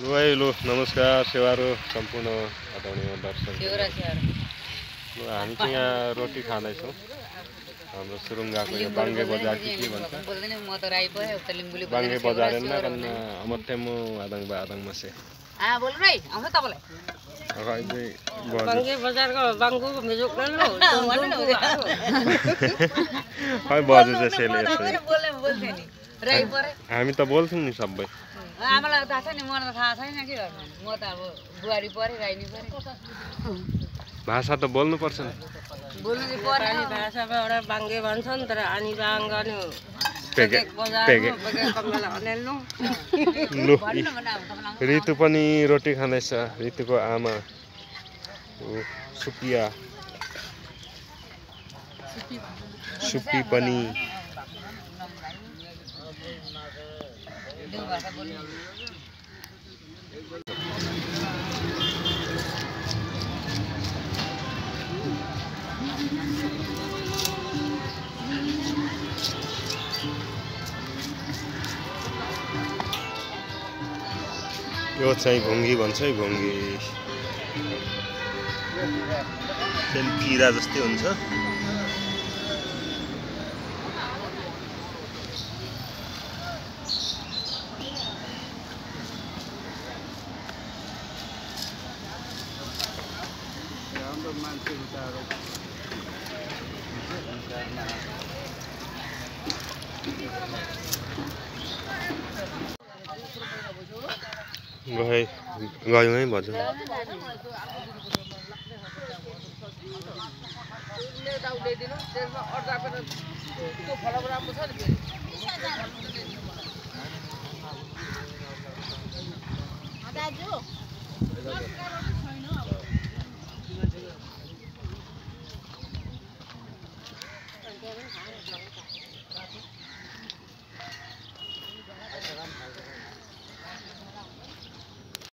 लु नमस्कार सेवारो सम्पूर्ण आदरणीय दर्शक हामी चाहिँ यहाँ रोटी खाँदैछौँ हाम्रो सुरुङ्गाको यो बाङ्गे बजार के भन्छ बाङ्गे बजार अमत्यमु आदङ मसे बाङ्गे बजारको बाङ्गोको मेजोक लो खै बजे जसैले हामी त बोल्छौँ नि सबै आमालाई थाहा छ नि मलाई थाहा छैन के गर्नु म त अब बुहारी परे राइनी परे भाषा त बोल्नु पर्छ नि बोल्नु चाहिँ पर्छ नेपाली भाषामा एउटा बाङ्गे भन्छन् तर आनी बाङ्गनु पेगे लु ऋतु पनि रोटी खाँदैछ ऋतुको आमा सुपिया सुपी पनि यो चाहिँ घुङ्गी भन्छ है घुङ्गी किरा जस्तै हुन्छ गयौँ है भन्छ